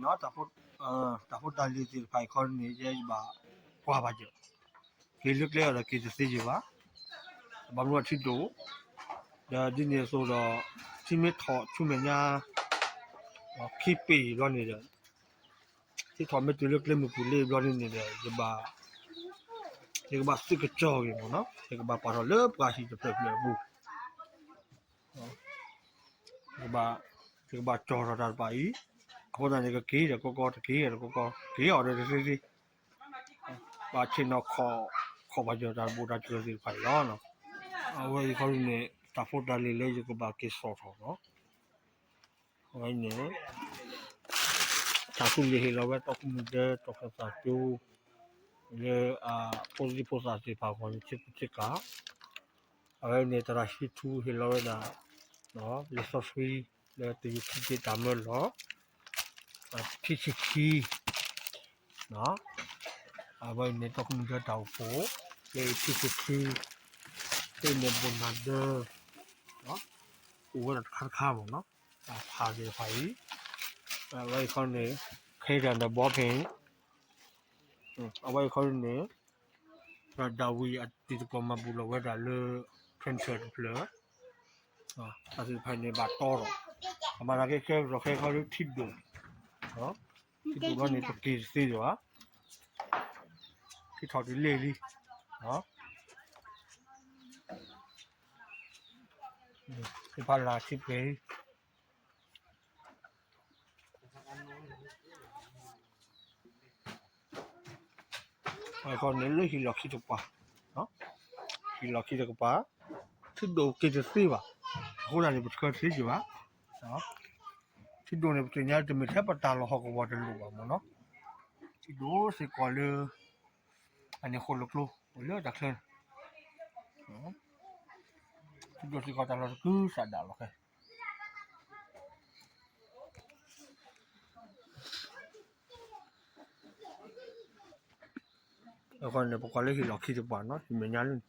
တၢ်ဖိတၢ်လံၤသ့ၣ်တဖၣ်အံၤခီန့ၣ် ယဲယဘၣ်ကွၢ်ဘၣ်ယဲၢ်, က့ၤလၢကျဲအီၤဒီးက့ၤတသ့ယဲၢ်ဘၣ်, ဘၣ်မနုၤအထံဒိၣ်, ဒီးဒ်န့ၣ်အသိးဒီး ထံမ့ၢ်ထီၣ်ဆူမဲာ်ညါ ခံပ့ၢ်ဘျီန့ၣ်ဒီး ထံထီၣ်မ့ၢ်တုၤလၢကျဲမုၢ်ပူၤလ့ဘျီန့ၣ်န့ၣ်ဒီး ယဘၣ် ယကဘၣ်သုးကစီၣ်က့ၤမ့ၢ်နီၤ, ယကဘၣ်ပာ်ထီၣ်လၢပှၤဟံၣ်တဖျၢၣ်ဖျၢၣ်အပူၤ, ယကဘၣ်ကၠီၣ်ထီၣ်တၢ်တဖၣ်အံၤ, အဃိသတးန့ၣ် ကက့ၤဒီးကီကီ တက့ၤဒီးကီကီ က့ၤအီၤဒီးတသ့သ့, ဘၣ်ဆ့ၣ်နီၤခီၣ် ခီၣ်ဘၣ်ယီၤတၢ်တဘိးတၢ်စၢၤသ့ၣ်တဖၣ်အံၤလီၤ. အဝဲအံၤခီန့ၣ် တၢ်ဖိတၢ်လံၤလၢယကဘၣ်က့ၤစိာ်ထီၣ်နီၤ, အဝဲန့ၣ် တၢ်ကူၣ်လ့ၤဟ့ၣ်လီၤဝဲ တီၢ်ခူမုၢ်ဒၢ တီၢ်ခၢၣ်သးကၠိ လၢ ဖိသံၣ်ဖိသၣ်သ့ၣ်တဖၣ်အဂီၢ်န့ၣ် ဆ့ကူဆ့ကၤ, အဝဲန့ၣ် တရၣ်ဟံထူဟ့ၣ်လီၤဝဲဒၣ် လံာ်စီဆှံ လၢတယုၢ်ခံက့တၢ်မၢလီၤ ထံဆံခံ, အဝဲအံၤန့ၣ် တီၢ်ခူမုၢ်ဒၢတၢ်အိၣ်ဖှိၣ် လၢထံဆံခံ သ့ၣ်န့ၣ်ဘိၣ်နၤဒၢ အိၣ်ဝဲဒၣ်တခါတခါမ့ၢ်နီၤ, တၢ်ဖးသ့ၣ်တဖၣ်အံၤ, အဝဲအံၤခီန့ၣ် ခဲတၢ်ဒီးဘီဖ့ၣ်, အဝဲအံၤခီန့ၣ် ဒီးဒၤဝံးအတံၤသကိးမၤဘူၣ်လီၤဝဲဒၣ်လၢ printer တဖျၢၣ်, တၢ်သ့ၣ်တဖၣ်န့ၣ်ဘၣ်တီထီၣ်, အမၤသးကဲခဲကီခဲခီလၢထံဒိၣ်, ထံဒိၣ်ဘျီန့ၣ် ပက့ၤတသ့လၢၤဘၣ်, ထံထီၣ်တုၤလ့ၢ်လံ, ဖဲဖးလၢထံပှဲၤလံ အဃိန့ၣ်လၢဟံၣ်လီၢ်ခံတကပၤ, ဟံၣ်လီၢ်ခံတကပၤ, ထံဒိၣ်က့ၤတသ့ဘၣ်, အဃိသတးန့ၣ် ပဆှၢတသ့က့ၤဘၣ်, ထံဒိၣ်န့ၣ် ပသ့ၣ်ညါတမ့ၢ်ထဲပတၢ်လီၢ်ဟီၣ်ကဝီၤတလိၣ်ဘၣ်မ့ၢ်နီၤ, ထံဒိၣ်စ့ၢ်ကီးလၢ အန့ၣ်ဃိၣ်လိာ်ကျိ အိၣ်လၢတၢ်ချၢန့ၣ်, ထံဒိၣ်စ့ၢ်ကီးတၢ်လီၢ်တကုၤစးဒၣ်လီၤခဲ အဃိန့ၣ် ပကွၢ်လၢဟံၣ်လီၢ်ခံတကပၤနီၤ, ဟံၣ်မဲာ်ညါလၢန့ၣ်,